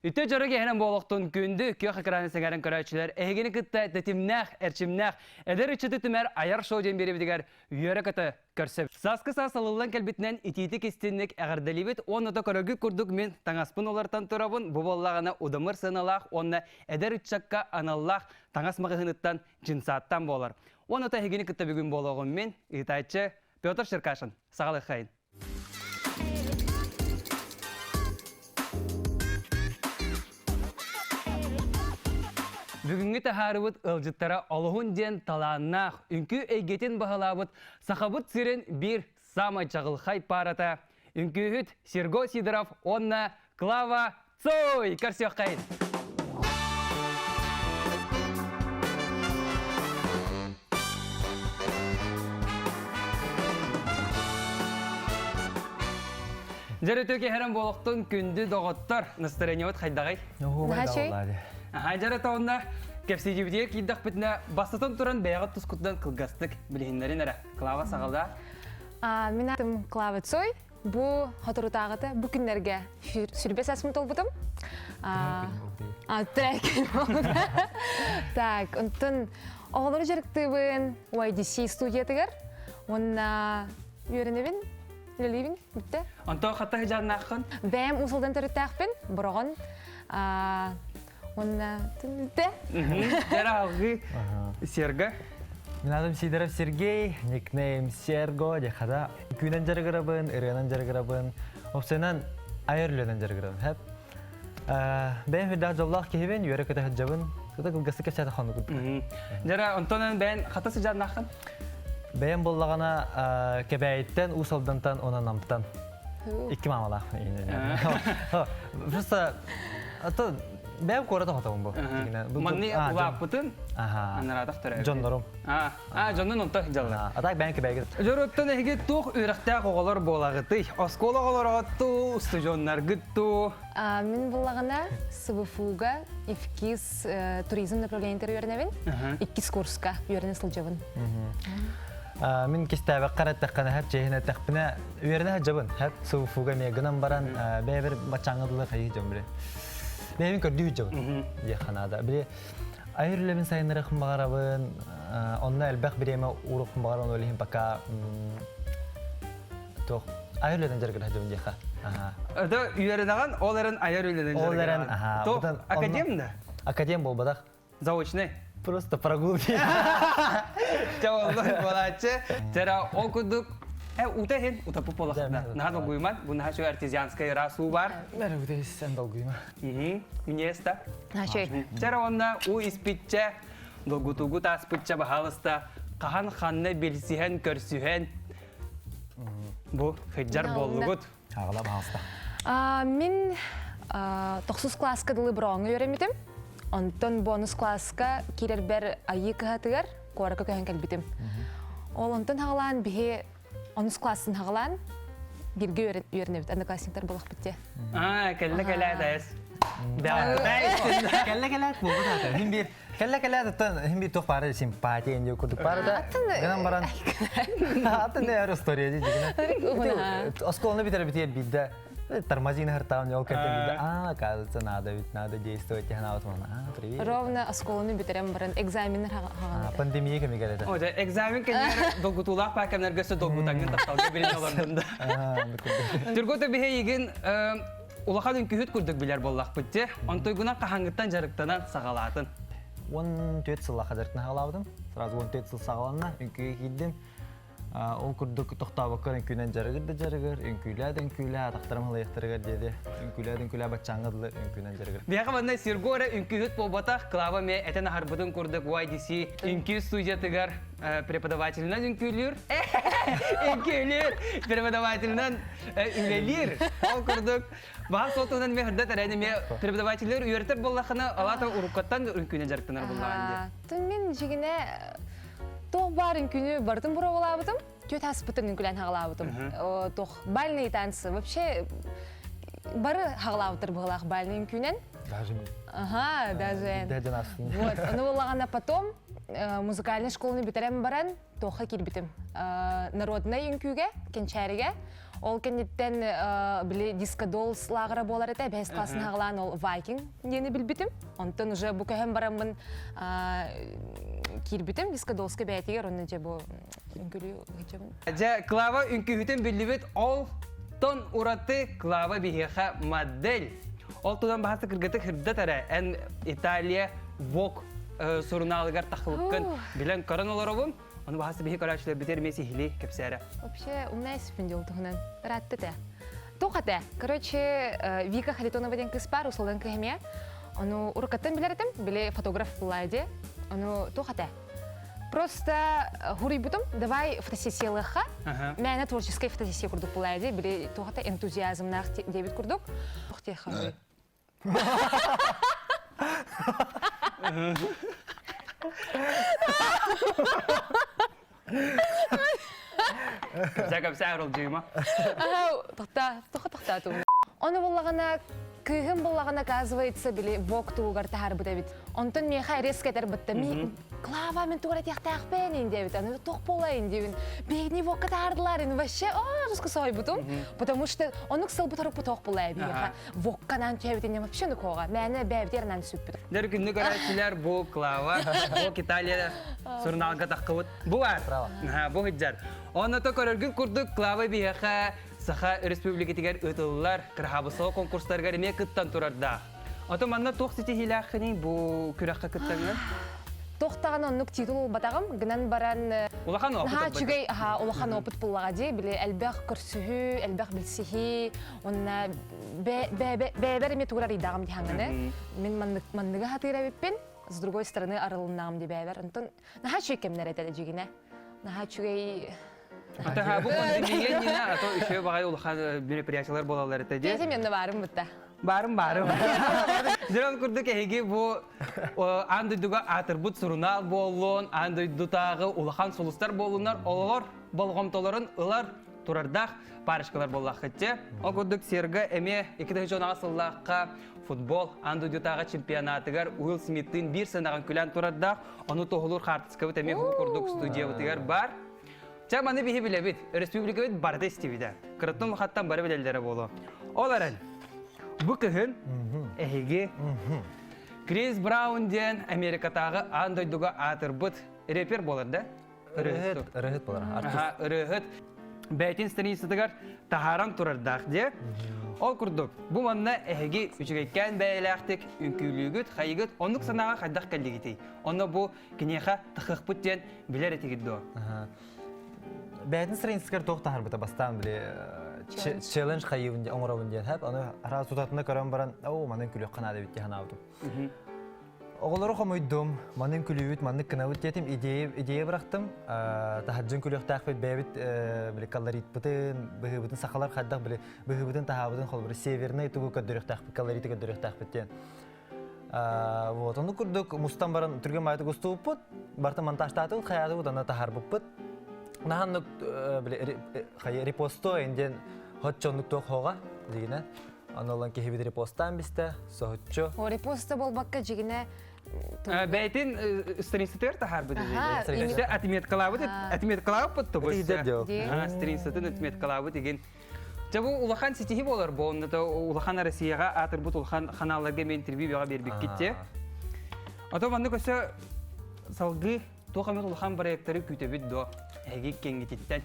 Үтө дьоро киһинэн буолуохтун күндү күөх экраны сэҥээрэн көрөөччүлэр эһигини кытта тэтимнээх, эрчимнээх, эдэр ыччаты түмэр айар шоу диэн биэрэбитигэр үөрэ-көтө көрсөбүт. Сааскы саас салыллан кэлбитинэн итиитик истинник эҕэрдэлиибит уонна да көрөргүт курдук мин таҥаспын уларытан турабын. Бу буоллаҕына удамыр сыаналаах уонна эдэр ыччакка аналлаах таҥас маҕаһыыныттан джинсааттан буолар. Уонна да эһигини кытта бүгүн буолуоҕум мин, ыытааччы Петр Черкашин. Саҕалыаххайын. Бүгүҥҥү таһаарыбыт ыалдьыттара олуһун диэн талааннаах, үҥкүү эйгэтин баһылаабыт Сахабыт сирин биир саамай чаҕылхай паарата үҥкүүһүт Серго Сидоров уонна Клава Цой! Көрсүөххэйин! Дьэрэ кэһэрэн буолуохтун күндү доҕоттор, настроениебыт хайдаҕый? Аха дьэрэ тоонна кэпсиидибитигэр киирдэхпитинэ бастатан туран бэйэҕит тускутунан кылгастык билиһиннэрин эрэ. Клава саҕалаа. Мин атым Клава Цой. Бу соторутааҕыта бу күннэргэ сүрбэ саспын толбутум. Так, онтон оҕолору дьарыктыыбын YDC студиятыгар уонна үөрэнэбин, үлэлиибин бүттэ. Онтон хата сыдьааннааххын? Бэйэм уус-алдан төрүттээхпин, бороҕон. Уонна түнүтэ. Дьэрэ алгыы Серго. Мин атым Сидоров Сергей, никнейм Серго, дехада. Күүнэн жарыгырабын, ырыанан жарыгырабын, опсайынан айар үлэнэн жарыгырабын. Хэп. Бэйэм үрдээх дьоллоох киһибин, үөрэ көтө сылдьабын. Кыта кылгасы кэпсээтэ хонугут. Дьэрэ, онтон бэйэн хата сыдьааннааххын? Бэйэм боллаҕына Кэбээйиттэн, Уус Алдантан, уонна Намтан. Икки маамалаах. Просто а то бэйэм куорат оҕотобун бу. Манны улааппытын анараатах төрөөбүт. Дьоннорум. А, дьоннун онто дьалла. А так бэйэм кэбэйгит. Дьоруттан эһиги туох үөрэхтээх оҕолор буолаҕытый? Оскуола оҕолороҕуттуу, устудьуоннаргыт туу? Мин буллаҕына СВФУга ИФКИС туризм направлениетыгар үөрэнэбин. Иккис курска үөрэнэ сылдьабын. Мин кистээбэккэр эттэххинэ, хэп чиэһин эттэхпинэ, үөрэнэ сылдьабын. Хэп СВФУга эмиэ гынан баран, бэйэбэр баччааҥҥа дылы хайыы дьон били. Бэйэбин көрдүү сылдьабын диэххэ наада. Били айар үлэбин сайыннарыахпын баҕарабын, онно элбэх бириэмэ ууруохпун баҕарабын, ол иһин пока туох айар үлэнэн дьарыгыра сылдьабын диэххэ. Это үөрэнэҕин, ол эрэн айар үлэнэн Ол эрэн, Туох, академ да? Академ буолбатах. Заочный. Просто прогул. Чэ оллон буолааччы. Тера ол курдук ута иһин утаппыт буолахтына. Наһаа долгуйуман, бу наһаа үчүгэй артезианскай ыраас уу бар. Бәрі ута иссен долгуйма. Минеста. Начой. Тера онна уу испитче, долгутугу тааспытча баһаалыста хаһан ханна билсиһэн, көрсүһэн бу хыджар буоллугут. Аҕала баһаалыста. Мин тохсус класска дылы броҥҥа үөрэммитим. Онтон бонус класска киирэрбэр айыы кыһатыгар куоракка көһөн кэлбитим. Ол онтон хаҕалаан биһи онус классын хаҕалаан бииргэ үөрэнэбит одноклассниктар буолахпыт дии. Аа, кэллэ кэлээ дайыс. Кэллэ кэлээт буолбут аата. Хин биир Кэллэ кэлээт оттон иһин биир туох баара симпатия диэн курдук баара да гынан баран атын эр история дии дьигинэ. Оскуоланы бүтэр битиэр биирдэ тормозин хартаан ол кэнтэн биирдэ а оказывается надо ведь надо действовать тиханаабыт уонна а привет. Ровно оскуоланы бүтэрэн баран экзаменнар хаҕана. Пандемия кэмигэр этэ. О, экзамен кэннигэр долгутуулаах паакамнарга өссө долгутаҥҥын тапталга билин олордум да. Түргөтө биһигин улахан үҥкүүһүт курдук билэр буоллахпыт дии. Онтуйгунан хаһааҥҥыттан дьарыктанан саҕалаатын? 14 сыллаахха дьарыктана саҕалаабытым. Сразу 14 сыл саҕаланна, үҥкүүгэ киирдим. Ол курдук тохтообокко үҥкүүнэн дьарыгыр да дьарыгыр, үҥкүүлээ да үҥкүүлээ, атахтарым халыйахтарыгар диэри үҥкүүлээ да үҥкүүлээ баччааҥҥа дылы үҥкүүнэн дьарыгыр. Биһиэхэ манна Серго эрэ үҥкүүһүт буолбатах, Клава эмиэ этэн аһарбытын курдук YDC үҥкүү студиятыгар преподавателинэн үҥкүүлүүр. Үҥкүүлүүр, преподавателинэн үлэлиир. Ол курдук, баһар суотунан эмиэ хырда тэрээни эмиэ преподавателлэр үөрэтэр буоллаххына, алаата уруккаттан үҥкүүнэн дьарыктанар буоллаҕын дии. Тун мин дьигинэ туох баар үҥкүүнү барытын боруобалаабытым, түөт аспытын үҥкүлээн хаҕалаабытым. Туох бальные танцы вообще бары хаҕалаабыттар быһыылаах бальный үҥкүүнэн. Даже мен. Ага, даже. Даже Вот, ону буоллаҕына потом музыкальный школаны бүтэрэн баран туохха киирбитим. Народнай үҥкүүгэ, Кэнчээригэ. Ол кэнниттэн били Disco Dolls лааҕыра буолар этэ, бэһис классын хаҕалаан ол Viking диэни билбитим. Онтон уже бу көһөн бараммын киирбитим Disco Dollска бэйэтигэр, онно дьэ бу үҥкүлүү ыһычабын. Дьэ, Клава үҥкүүһүтүн биллибит ол тон ураты Клава биһиэхэ модель. Ол тудан баһасы кыргыты хырдат эрэ, эн Италия Vogue сурунаалыгар тахылыккын билэн көрөн олоробун. Ону баһасы биһи көрөөччүлэр битер эмиэ сиһилии кэпсээрэ. Вообще умная испин дьол туһунан. Ыраатты те. Туох этэ? Короче, Вика Харитонова диэн кыыс баар, услуган кыһэмиэ. Ону уруккаттан билэр этим, били фотограф буолла дии. Ону туох этэ? Просто хуруйбутум, давай фотосессиялыахха. Мээнэ творческай фотосессия курдук буолла дии, били туох этэ энтузиазмнаах диэбит курдук. Ох диэхэ. Кэпсээ кэпсээ арылдьыыма. Тохта, тоха тохтаатым. Ону буллаҕына кыыһым буллаҕына оказывается били вок тугугар таһаарбыт эбит. Онтон миэхэ резко этэр бытта ми Клава мен тугар этиэхтээхпин ин диэбит. Аны туох буолайын диибин. Биһигини вокка таһаардылар ин вообще оо руску сойбутум. Потому что онук сылбыт орукпут тоох буолай биһиэхэ. Вокканан түһэбитин вообще нукуоҕа. Мээнэ бэйэбитигэр анаан сүппүт. Дэр күннү көрөөччүлэр бу Клава, бу Италия сурунаалга таххыбыт. Бу бар. Бу хыджар. Онно көрөргүн курдук Клава биһиэхэ Саха Республикатыгар ыытыллар кыраһаабысал конкурстарыгар эмиэ кыттан турардаах. Ото манна туох ситиһиилээххиний бу күрэххэ кыттаҥҥын? Туох даҕаны оннук титул ылбатаҕым, гынан баран Улахан опыт наһаа үчүгэй улахан опыт буллаҕа дии, били элбэх көрсүһүү, элбэх билсиһии, уонна бэйэбэр эмиэ тугу арыйдаҕым дии хаҥаны. Мин маннык манныгы хатыыр эбиппин, с другой стороны арылыннаҕым дии бэйэбэр. Онтон наһаа үчүгэй кэмнэр этэ дьигинэ. Наһаа үчүгэй Ата бу пандемия иннинэ, а то үчүгэй баҕайы улахан мероприятиялар буолаллар этэ дии. Тиэтим янна баарым бытта. Баарым баарым. Дьон курдук эһиги бу аан дойдуга аатырбыт сурунаал буоллун, аан дойдутааҕы улахан сулустар буоллуннар, олор болҕомтолорун ылар турардаах парочкалар буоллаххытчы. Ол курдук Серга эмиэ 2010 сыллаахха футбол аан дойдутааҕы чемпионатыгар Уилл Смиттыын биир сыанаҕын күлэн турардаах, ону туоһулуур хаартыскабыт эмиэ бу курдук студиябытыгар бар. Чэ, маны биһи билэбит, өрөспүүбүлүкэбит барыта истибитэ. Кыраттан улахаттан бары билэллэрэ буолуо. Ол эрэн, бу кыһын эһиги Крис Браун диэн Америкатааҕы аан дойдуга аатырбыт рэпер буолар да? Ырыһыт, ырыһыт буолар. Аха, ырыһыт бэйэтин страницатыгар таһааран турардаах дии. Ол курдук, бу манна эһиги үчүгэйкээн бэйэлээхтик үҥкүүлүүгүт, хайыгыт, оннук санааҕа хайдах кэллигитий? Онно бу киниэхэ тахыахпыт диэн билэр этигит дуо? Бэйэтин страницатыгар туох таһаарбыта бастаан били челлендж хайыыбын оҥоробун диэн хэп аны араас тутатына көрөн баран оо манын күлүөххэ наада эбит дии санаабытым. Оҕолору хомуйдум, манын күлүүбүт, маннык гынабыт диэтим, идея, идея бырахтым. Таһырдьан күлүөхтээхпит бэйэбит били колоритпытын, быһыыбытын сахалар хайдах били быһыыбытын таһаабытын холобура северный тугу көрдөрүөхтээхпит, колориты көрдөрүөхтээхпит диэн. Вот, ону курдук мустан баран түргэн баайытык устубуппут, барыта монтажтаатыбыт, хайаатыбыт, аны таһаарбыппыт. Наһаннык били репосто диэн хоччоннук туох хоҕа дигинэ. Аны олан киһибит репостаан бистэ, соһуччу. О, репоста болбакка дьигинэ Бэйтин страницатыгар таһаарбыт дии. Отметкалаабыт, отметкалаабыт тобу. Страницатын отметкалаабыт игин. Дьэ бу улахан ситиһи буолар бу онно улахан Россияҕа аатырбыт улахан ханаалларга мен интервью бөҕө биэрбиккит те. Ото маннык өссө салгыы туох эмит улахан проекттары күүтэбит дуо? Эһиги кэҥҥититтэн.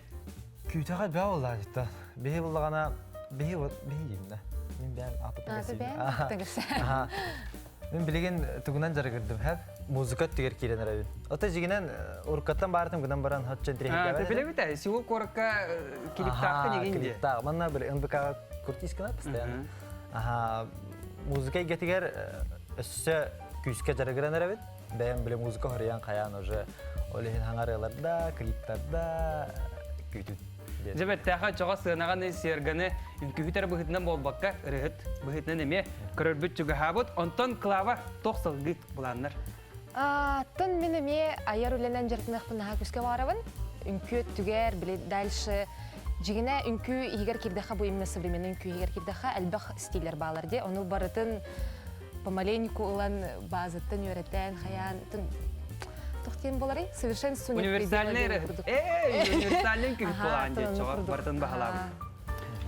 Күүтэҕэ бээ буоллаа дьиттэ. Биһи буллаҕана биһи биһи диим да. Мин бэйэм ааппыттан кэпсиим. Мин билигин тугунан дьарыгырдым хэп музыка өттүгэр киирэн эрэбин. Ото дьигинэн уруккаттан баартым гынан баран хоччон тирэһиргээбэт. Билэбит ээ, Сеул куоракка клиптаахтан игин дии. Клиптаах. Манна били НБК крутискана постоянно. Аха, музыка эйгэтигэр өссө күүскэ дьарыгыран эрэбит. Бэйэм били музыка хоруйан хайаан уже ол иһин хаҥарыаларда, клиптарда күүтүт. Дьэ бэртээхэ чоҕо сыанаҕаны, серганы үҥкүүһүтэр быһыытынан буолбакка, ырыһыт быһыытынан эмиэ көрөрбүт чугаһаабыт. Онтон Клава туох салгыы былааннар? Аттан мин эмиэ айар үлэнэн дьарыктаныахпын наһаа күүскэ баҕарабын. Үҥкүү өттүгэр, били дальше дьигинэ үҥкүү иһигэр киирдэххэ, бу именно современный үҥкүү иһигэр киирдэххэ элбэх стиллэр баалар дии. Ону барытын помаленьку ылан базаттан үөрэтэн, хайаан туох диэн буоларый? Совершенству Универсальный Эй, универсальный күһүт буолаан диэччи барытын баһалаабыт.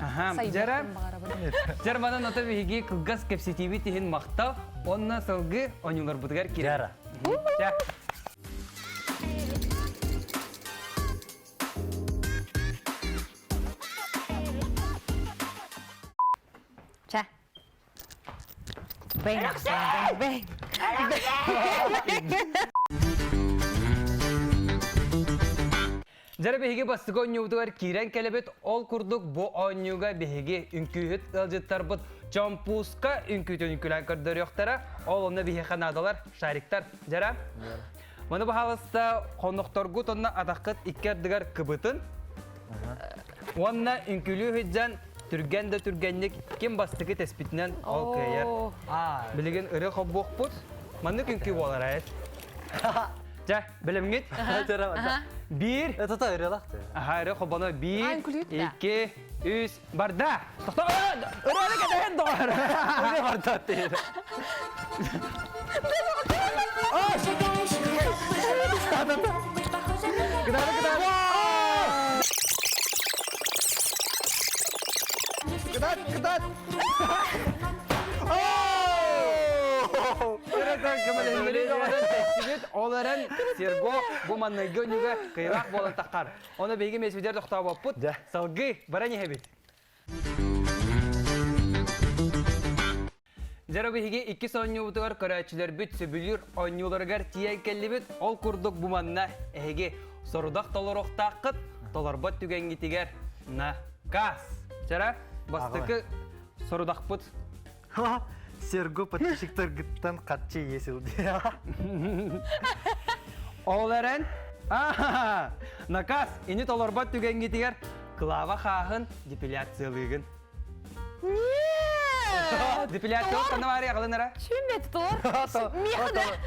Сайдыахпын баҕарабын. Дьэр манан ото биһиги кылгас кэпсэтиибит иһин махтал, онно сылгы оонньууларбытыгар киирэр. Дьэ. Чэ. Bang, bang, bang, bang. Дьэ биһиги бастакы оонньуубутугар киирэн кэлэбит. Ол курдук бу оонньууга биһиги үҥкүүһүт ыалдьыттарбыт чомпууска үҥкүүтүн үҥкүүлээн көрдөрүөхтэрэ. Ол онно биһиэхэ наадалар шариктар. Дьара. Маны баһаалыста хоннохторгут онно атаххыт икки ардыгар кыбытын. Уонна үҥкүүлүү сылдьан түргэн да түргэнник ким бастакы тэспитинэн ол кыайар. Билигин ырыа холбуохпут. Маннык үҥкүү буолар ээ. Дьэ, бэлэмҥит? Биир. Это ырыалах. Аха, ырыа холбоно. Биир, икки, үс, барда! Тохтоо! Ырыаны кэтэһэн доҕор! Ырыа барда диир. Кытаары, кытаары! Кытаат, кытаат! Ол эрэн Серго бу манныгы өнүгэ кыйылаах буолан таххар. Оны биһиги месүдер тохтообоппут. Салгыы баран иһэбит. Дьэ биһиги иккис оонньуубутугар көрөөччүлэрбит сөбүлүүр оонньууларыгар тиийэн кэллибит. Ол курдук бу манна эһиги сорудах толоруохтааххыт, толорбот түгэҥҥитигэр наказ. Чара, бастакы сорудахпыт. Серго подписчиктаргыттан харчы есил Ол эрэн, наказ ини толорбот түгэҥҥитигэр Клава хааһын депиляциялыыгын. Нет! Депиляция ханна аҕалын эрэ? Чүмэт тор. Миэхэ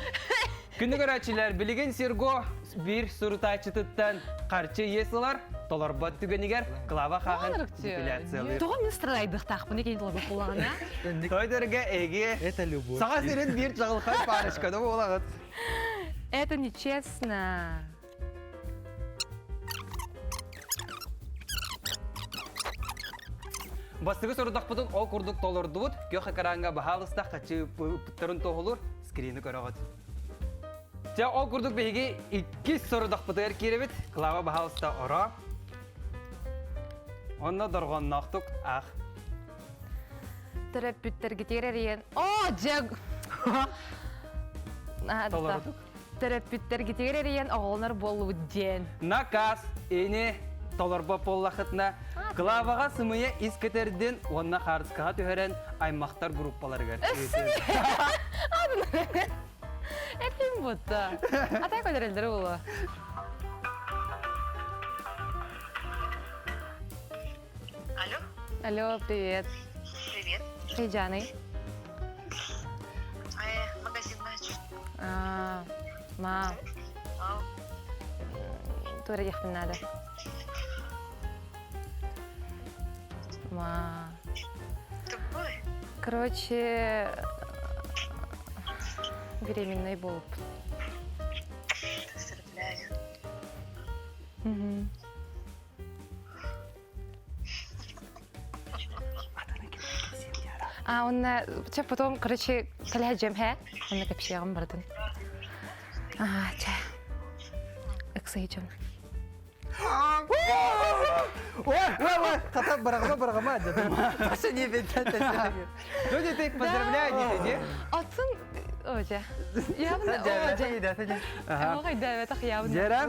Күндү көрөөччүлэр, билигин Серго биир сурутааччытыттан харчы иэс ылар, толорбот түгэнигэр Клава хааһын депиляциялыыр. Тоҕо мин страдайдыахтаахпын кини толорбут буоллаҕына? Тойдорга эги Это любовь. Саха сирин биир чаҕылхай парочканы буолаҕыт. Это нечестно. Бастакы сорудахпытын ол курдук толордубут. Күөх экраҥҥа баһаалыста хачыыппыттарын туоһулуур скрини көрөҕүт. Дьэ, ол курдук биһиги иккис сорудахпытыгар киирэбит. Клава баһаалыста оро. Онно дорҕонноохтук аах. Төрөппүттэргитигэр эрийэн, о, дьэ! Толордук. Төрөппүттэргитигэр эрийэн оҕолонор буоллубут диэн. Наказ ини толорбот буоллахытына, Клаваҕа сымыйа ис кэтэрдин уонна хаартыскаҕа түһэрэн аймахтар группаларыгар Этим будто. А так көтөрөллөрө буолуо. Алло. Алло, привет. Привет. Хайдьаный? Э, магазин А, ма. Тура диэхпин надо. Ма. Тупой. Короче, беременной буолуп. Поздравляю. Угу. А онна чэ потом, короче, кэлэһэ дьэм һэ, онна кэпсиэҕим бардын. Аа, чэ. Ыксайдьым. Ой, ой, ой, хата быраҕыма быраҕыма дедим. не Люди, ты поздравляю, не Атын, ожа. Явно, ожа. Ага, да, явно. Жера.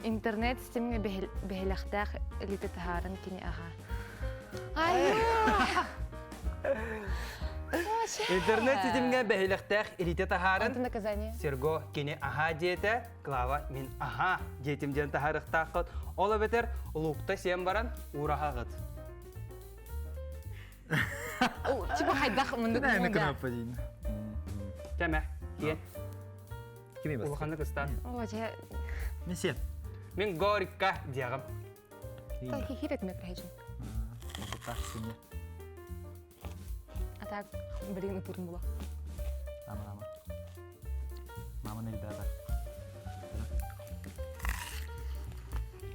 Интернет ситимҥэ биһилэхтээх илиитэ таһааран кини аха. Интернет ситимҥэ бэһилэхтээх илиитэ таһааран наказание. Серго кини аха диэтэ, Клава мин аха диэтим диэн таһаарыахтааххыт. Ол эбэтэр лукта сиэн баран уураһаҕыт. Типа хайдах мындык Кэмэ, киэн. Кими бас? Улаханнык ыстаан. О, дьэ. Мен сен. Мин горько диэҕим. Так хихир этмек рахижин. А так, блин, ытырым була. Ама, ама. Мама не ребята.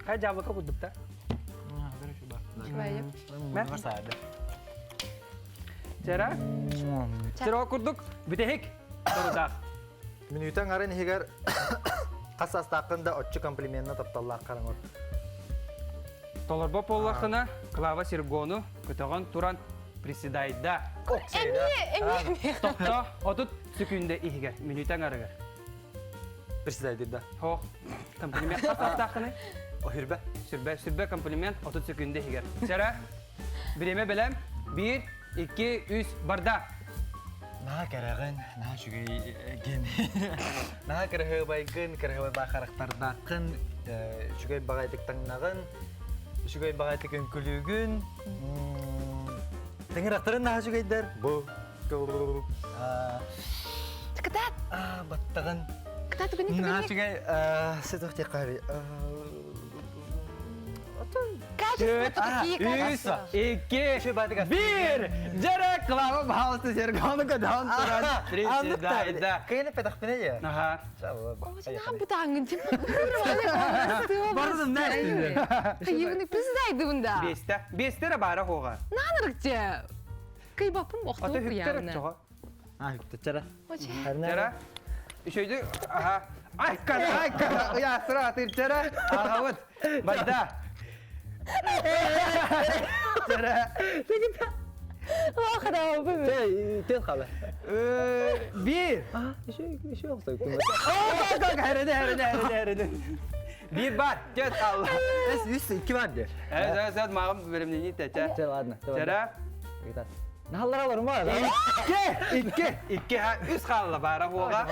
Хай дьаабылыка курдук да. Чара. Чара курдук бүтэһик сорудах. Мүнүүтэн арын иһигэр хас саастааххын да оччо комплименна тапталлаах хараҥыр. Толорбо буоллаххына, Клава Сергону көтөҕөн туран приседайда. Эмиэ, эмиэ. Тохто, 30 секүндэ иһигэр, мүнүүтэн арыгар. Приседайдыр да. Хоох. Комплимент хас саастааххыный? Сүрбэ. Сүрбэ, сүрбэ комплимент 30 секүндэ иһигэр. Чара, бириэмэ бэлэм. Биир, икки, үс, барда. Наһаа кэрэҕин, наһаа үчүгэйгин. Наһаа кыраһыабайгын, кыраһыабай баахарахтардааххын, үчүгэй баҕайытык таҥнаҕын, үчүгэй баҕайытык үҥкүлүүгүн. Тыҥырахтарын наһаа үчүгэйдэр. Бу. Кытаат! Баттаҕын. Кытаат бүгүн Наһаа үчүгэй сытых диэххэ Качество какие качества? Икки, биир! Дьэрэ, Клава, пожалуйста, Сергону көтөҕөн туран приседайда. Кыйын эппэтэхпинэ дьэ. Аха. Бутааңын тим. Бардым, Кыйыбыны приседайдыбын да. Биэстэ. Биэстэ эрэ баара хоҕа. Наанырыкча. Кыйбаппын Ата охтуу хүктэр кыйааны. оччоҕо. А, хүктэр. Чара. Үчөйдү. Аха. Айкан, айкан. Ыйаастыра атыр чара. Аҕабыт. Барда. Чара. Тен хала. Биир. Еще охтой. Хәрәдә, хәрәдә, хәрәдә, хәрәдә. Биир бар. Тет алла. Эс үс икки бар де. Эс, эс, эс, мағым беремнени тәчә. Чэ, ладно. Чара. Наһаллар алар ма? Икки, икки, икки, ха, үс хаалла баара хуоға.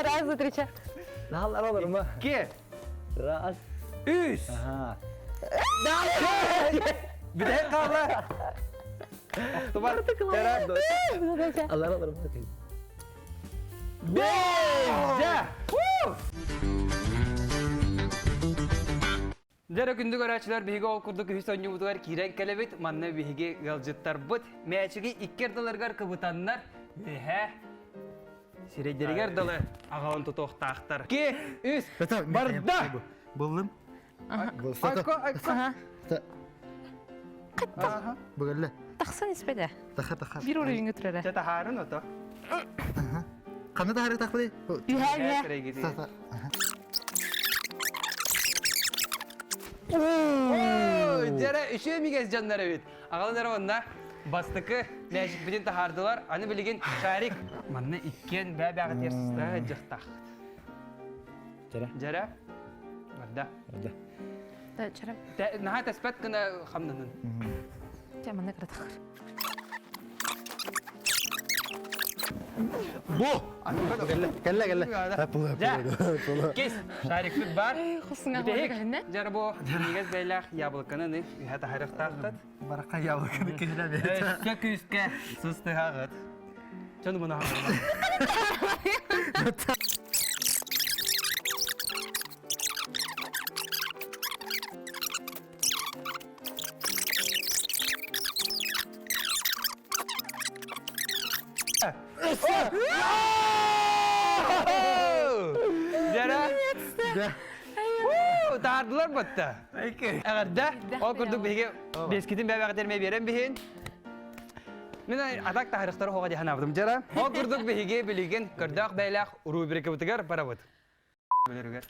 Раз, два, три, ча. Наһаллар алар ма? Икки, Раз. үс. Ага. Бүтэһик хаалла. Охтубар. Чара. Алар алар ма? Бэйдэ! Дьэ күндү көрөөччүлэр биһиги ол курдук үһүс оонньуубутугар киирэн кэлэбит. Манна биһиги ыалдьыттарбыт мээчиги икки ардыларыгар кыбытаннар үөһэ сирэйдэригэр дылы аҕалан тутуохтаахтар. Ки, үс, барда! Буллум. Айко, айко. Бүгелле. Тахсан испэдэ. Таха таха. Биир уруйуҥҥа турара. Чэ таһаарын ото. Ханна таһары тахпыды? Үһэ үһэ. Сата. Ой, дьэрэ үчүгэй мигэс дьоннор эбит. Аҕалан эрэ онно бастакы мээчикпитин таһаардылар. Аны билигин шарик. Манна иккиэн бээ-бээҕэ тиэрсистэ дьахтаах. Дьэрэ. Дьэрэ. Барда. Барда. Чара. Наһаа тэспэт гына хамнанын. Чэ, манна кыратахыр. Бу! Кэллэ, кэллэ, кэллэ. Кис, шарикпыт бар. Хосуңа Бүтэһик. көһүннэ. Дьэ бу минньигэс бэйлээх яблоканы үһэ таһарыахтаахтат. Барака яблоканы киһилэ Өссө күүскэ сыстыһаҕыт. Чону муну Дьэрэ. Таардылар батта. Эҕэрдэ. Ол курдук биһиги бескитин бэбэҕитэрмэ биэрэн биһин. Мин атак таһырыхтары хоҕа диһан абытым дьара. Ол курдук биһиги билигин көрдөөх бэйлээх рубрикабытыгар барабыт. Билэригэр.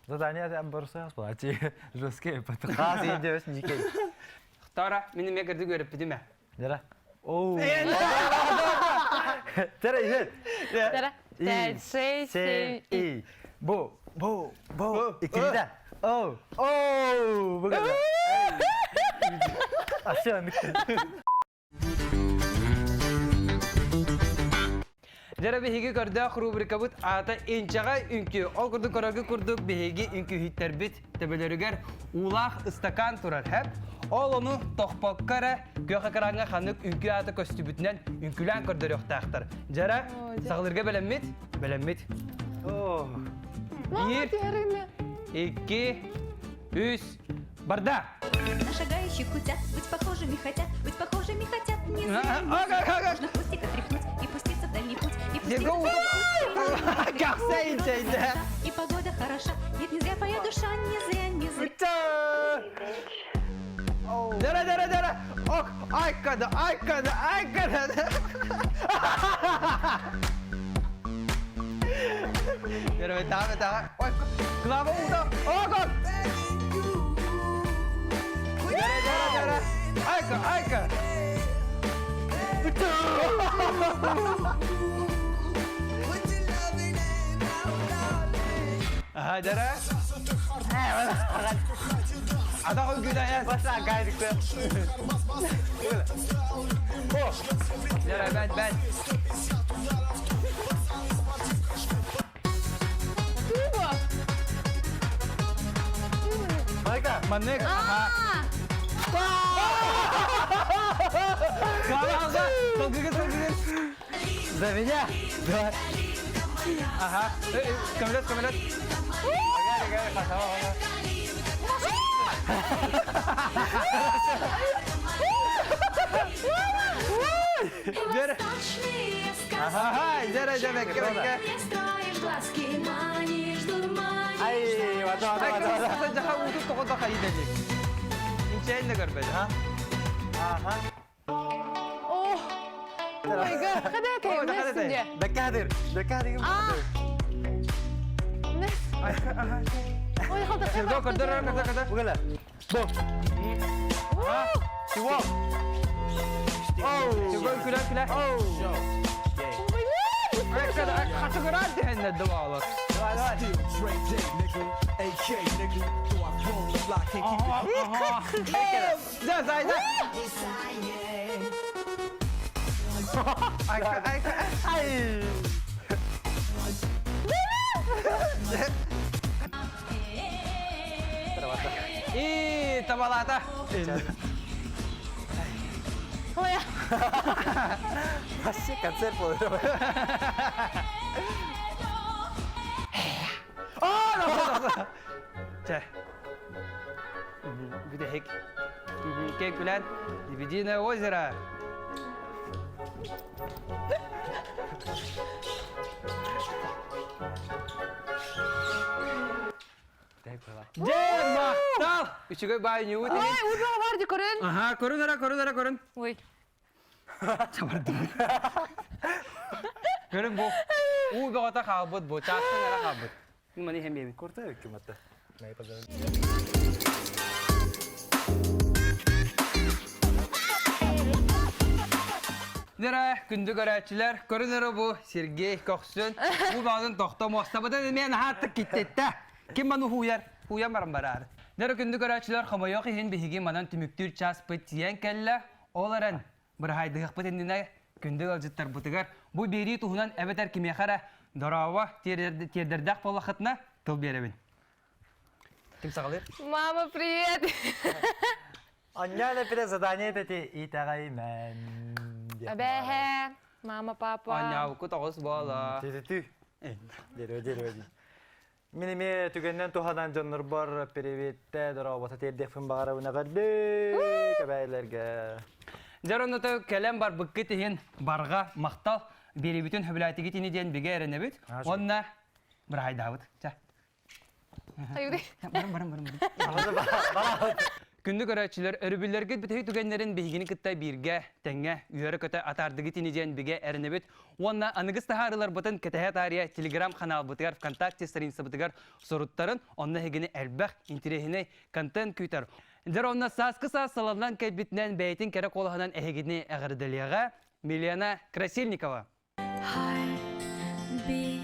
Задание барса плати. Жесткие патхаз идешь никей. Тара, мин эмиэ кырдык үөрэппитим ээ. Дьара. Оу. Тара, иһит. Тара. Пять, шесть, семь, и. Бу, бу, бу. Иккитэ. Оу, оу. Бу Ася, Дьэ биһиги көрдөөх рубрикабыт аата Инчэҕэ үҥкүү. Ол курдук көрөргө курдук биһиги үҥкүүһүттэрбит төбөлөрүгэр уулаах ыстакаан турар һэп. Ол ону тохпокко эрэ күөх экраҥҥа ханнык үҥкүү аата көстүбүтүнэн үҥкүүлээн көрдөрүөхтээхтэр. Дьэрэ, саҕалыырга бэлэммит? Бэлэммит. Биир, икки, үс, барда! На шагающих утят быть похожими хотят, быть похожими хотят, не зря, не зря. Можно хвостик отряхнуть и пуститься в дальний путь, и пуститься в дальний путь. Кахсай И погода хороша. хороша. Нет, не зря твоя душа, не зря, не зря. Дара, дара, дара. Ок, айкада, айкада, айкада. Дара, тава, тава. Ой, Клава ута. Ок, ок. Дара, дара, дара. Айка, айка. Ага, дара. Ата күнә Баса гайдыкты. Дара, бәт, бәт. Туба! Майка. Маннык. Ага. Клава алга. Толгыгы, толгыгы. За меня. Давай. Ага. Камелет, камелет. Дера. Ага, дера, дера, дера. Не строишь глазки, манишь, дурманишь. Ай, вата, вата, вата, вата. Жаха утуп тоҕо хайда Инчэйин да көрбөт, ha? Аха. О! Oh my god, хадаа О, даха кэй, тэй. Бэккадыр. Бэккадыр. Ой, хадаа кэй. Көрдө, көрдө, көрдө, көрдө. Угала. Бо. Чего? Оу, күлә, күлә. Оу. Oh my god! Хатыгыран дehенне дуалар. Давай, давай. Still Dre Day, nigga. AK, nigga. Though I've grown a lot, can't keep it. За, за, за. Айка, айка. Ай. И табалата. Ой, Вообще концерт был. Чэ. Бүтэһик. Кей күлән. Лебединое озеро. Дьэ, махтал! Үчүгэй баай ньуу Ой, урба бар ди көрүн. Аха, көрүн ара, көрүн ара, көрүн. Ой. Көрүн бу. Уу бөҕөтө хаалбыт бу, чаастан эрэ хаалбыт. Маны иһэн биэбин. Курта өккүматта. Дера, күндү көрөөччүлэр, көрүн эрэ бу Сергей көхсүн, бу баҕатын тохто муостабытын эмиэ наһааттык киттиттэ. Ким маны хууйар? Хууйан баран бараар. Дера күндү көрөөччүлэр, хомойуох иһин биһиги манан түмүктүүр чааспыт тиийэн кэллэ. Ол эрэн, быраһайдыһыахпыт иннинэ күндү ыалдьыттарбытыгар бу биэрии туһунан эбэтэр кимиэхэ эрэ дорообо тиэрдэрдээх буоллаххытына тыл биэрэбин. Ким саҕалыыр? Мама, привет! Анняна пере задание эти итэҕэймэн. Эбэһэ, мама, папа. Анньаабыккыт оҕус буола. Ти-ти-ти. Дерево, дерево дии. Мин эмиэ түгэннэн туһанан дьоннорбор приветтэ дорообото тиэрдиэхпин баҕарабын эҕэрдэ кэбээлэргэ. Дьэ онното кэлэн барбыккыт иһин барҕа махтал биэрибитин хөбүлээтигит ини диэн бигэ эрэнэбит. Уонна быраһайдаабыт. Чэ. Айури. Барым, барым, барым. барым. Күндү көрөөччүлэр, өрөбүллэргит бүтэһик түгэннэрин биһигини кытта бииргэ, тэҥҥэ, үөрэ-көтө атаардыгыт ини диэн бигэ эрэнэбит. Уонна аныгыс таһаарыыларбытын кэтэһэ таарыйа телеграм-ханаалбытыгар, ВКонтакте страницабытыгар суруттарын, онно эһигини элбэх интэриэһинэй контент күүтэр. Дьэ онно сааскы саас салаллан кэлбитинэн бэйэтин кэрэ куолаһынан эһигини эҕэрдэлиэҕэ Милена Красильникова. B.